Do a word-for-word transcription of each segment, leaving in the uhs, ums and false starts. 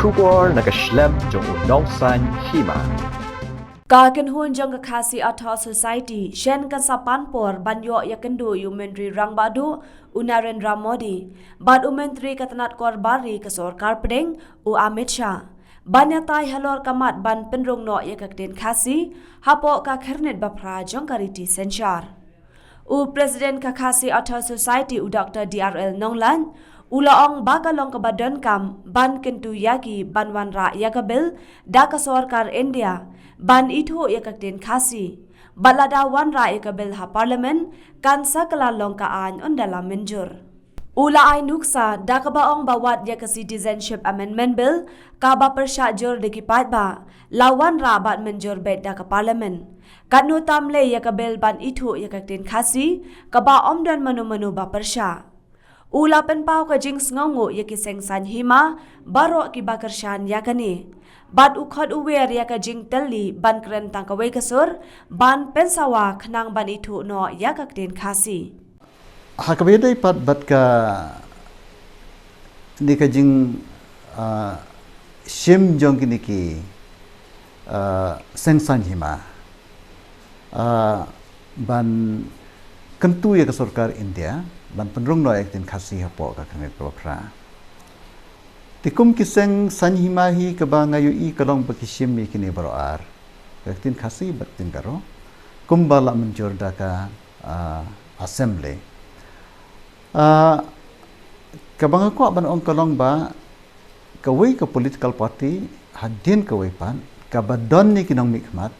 Khubor na ka shlem jong u nongsaiñ hima. Ka kynhun jong ka Khasi Authors Society shen kan sa pan por ban ïoh ïakynduh ïa u Myntri Rangbah Duh u Narendra Modi bad u Myntri ka tnat korbar ri ka sorkar pdeng u Amit Shah ban ïatai halor ka mat ban pynrung noh ïa ka ktien Khasi hapoh ka khyrnit baphra jong ka riti synshar. U President ka Khasi Authors Society u Doctor D R L Nonglait u la ong ba ka long kaba donkam ban kyntu ïa ki ban wanrah ïa ka bill da ka sorkar India ban ithuh ïa ka ktien Khasi. Bad lada wanrah ïa ka bill ha Parliament kan sa kylla long ka aiñ ynda la mynjur. U la ai nuksa da kaba ong ba wat ïa ka Citizenship Amendment Bill kaba pyrshah jur da ki paidbah la wanrah bad mynjur beit da ka Parliament. Katno tam lei ïa ka bill ban ithuh ïa ka ktien Khasi kaba ym don mano mano ba pyrshah. U la pynpaw ka jingsngewnguh ïa ki seng saiñ hima baroh kiba kyrshan ïa kane. Bad u khot u wer ïa ka jingtylli ban kren tang kawei ka sur ban pynsawa khnang ban ithuh noh ïa ka ktien Khasi. Ha kaba ïadei pat bad kane ka jing, ah, shim jong kine ki, ah, seng saiñ hima, ah, ban kyntu ïa ka sorkar India ban pynrung noh ïa ka ktien Khasi hapoh ka khyrnit kaba phra. Te kum ki seng saiñ hima hi kaba nga ïohi ka long ba ki shim ïa kine baroh ar, ka ktien Khasi bad ktien Garo, kumba la mynjur da ka, ah, Assembly. Ah, kaba nga kwah ban ong ka long ba kawei ka political party hadien kawei pat kaba don ïa ki nongmihkhmat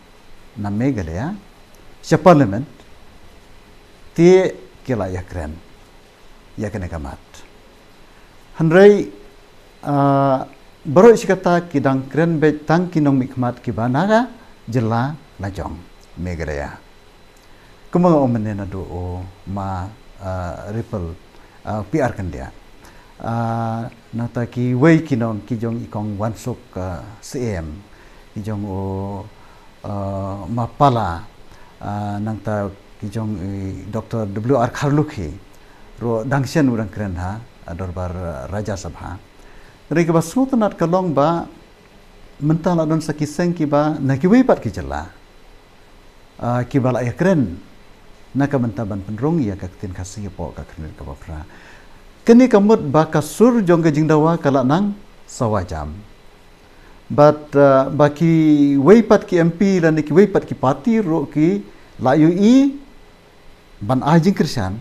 na Meghalaya sha Parliament, te ki la ïakren ïa kane ka mat. Hynrei, ah, baroh shi katta ki dang kren beit tang ki nongmihkhmat kiba na ka jylla la jong Meghalaya. Kumba nga ong mynne naduh u ma, ah, Ripple, ah, P R Kyndiah. Ah, nangta kiwei ki nong ki jong i kong Wansuk, ah, Syiem, ki jong u, ah, ma Pala, ah, nangta ki jong i Doctor W R Kharlukhi ruh dang shen u dang kren ha, ah, dorbar, ah, Rajya Sabha. Hynrei kaba sngewtynnat ka long ba mynta la don sa ki seng kiba na kiwei pat ki jylla, ah, kiba la ïakren na ka bynta ban pynrung ïa ka ktien Khasi hapoh ka khyrnit kaba phra. Kane ka mut ba ka sur jong ka jingdawa ka la nang sawa jam. Bad, ah, ba kiwei pat ki M P lane kiwei pat ki party ruh ki la ïohi ban ai jingkyrshan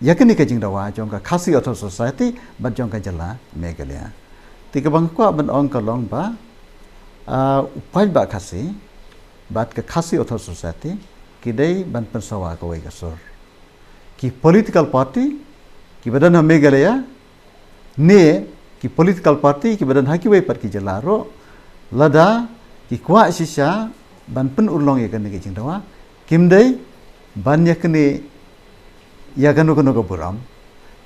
ïa kane ka jingdawa jong ka Khasi Authors Society bad jong ka jylla Meghalaya. Te kaba nga kwah ban ong ka long ba, ah, u paidbah Khasi bad ka Khasi Authors Society ki dei ban pynsawa kawei ka sur. Ki political party kiba don ha Meghalaya ne ki political party kiba don ha kiwei pat ki jylla ruh, lada ki kwah shisha ban pynurlong ïa kane ka jingdawa, kim dei ban ïa kane ïa kano kano ka burom.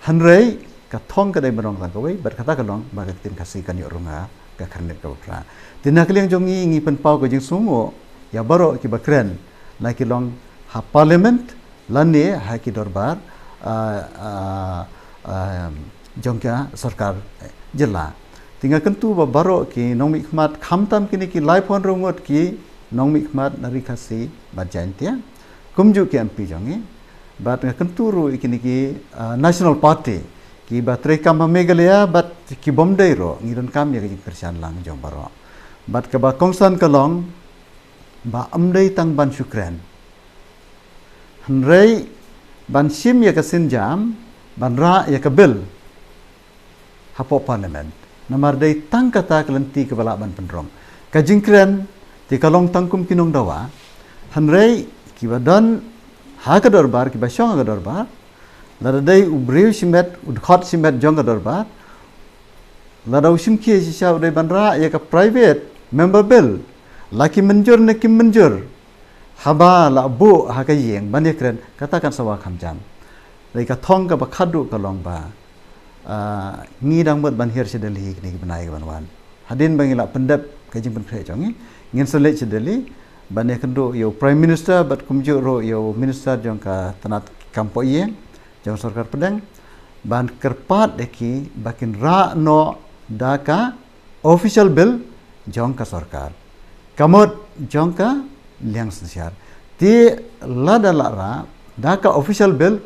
Hynrei ka thong ka dei ban long tang kawei bad kata ka long ba ka ktien Khasi kan ïoh rung ha ka khyrnit kaba phra. Te na ka liang jong ngi ngi pynpaw ka jingsngewnguh ïa baroh kiba kren, la ki long ha Parliament lane ha ki dorbar, ah, ah, ah, jong ka sorkar jylla. Te nga kyntu ba baroh ki nongmihkhmat, khamtam kine ki laiphew hynriew ngut ki nongmihkhmat na Ri Khasi bad Jaintia, kumjuh ki M P jong ngi, bad nga kyntu ruh ïa kine ki, ah, National Party kiba treikam ha Meghalaya bad ki bym dei ruh, ngi donkam ïa ka jingkyrshan lang jong baroh. Bad kaba kongsan ka long ba ym dei tang ban shu kren, hynrei ban shim ïa ka sienjam ban rah ïa ka bill hapoh Parliament. Namar dei tang kata ka lynti kaba lah ban pynrung. Ka jingkren te ka long tang kum ki nongdawa, hynrei kiba don ha ka dorbar, kiba shong ha ka dorbar, lada dei u briew shimet, u dkhot shimet jong ka dorbar, lada u shim khie shisha u dei ban rah ïa ka private member bill, la ki mynjur ne kim mynjur, haba la buh ha ka ïing ban ïakren, kata kan sawa kham jam. Dei ka thong kaba khadduh ka long ba, ah, ngi dang mut ban hiar sha Delhi kine ki bnai ki ban wan. Hadien ba ngi la pyndep ka jingpynkhreh jong ngi, ngin sa leit sha Delhi ban ïakynduh ïa u Prime Minister bad kumjuh ruh ïa u Minister jong ka tnat kam poh ïing jong sorkar pdeng, ban kyrpad ïa ki ba kin rah noh da ka official bill jong ka sorkar, ka mut jong ka liang synshar. Te lada la rah da ka official bill,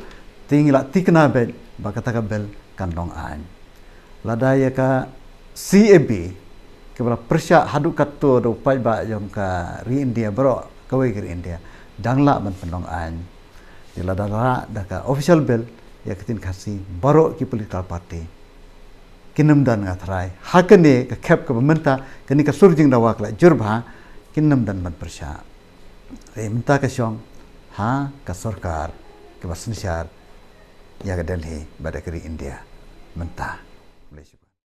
te ngi la tikna beit ba kata ka bill kan long aiñ. Lada ïa ka C A B kaba la pyrshah haduh katto da u paidbah jong ka ri India baroh kawei ka ri India, dang lah ban pynlong aiñ. Te lada la rah da ka official bill, ïa ka ktien Khasi baroh ki political party kin ym don, nga tharai ha kane ka khep kaba mynta, kane ka sur jingdawa ka la jur bha, kin ym don ban pyrshah. Te mynta ka shong ha ka sorkar kaba synshar ïa ka Delhi bad ka ri India mynta.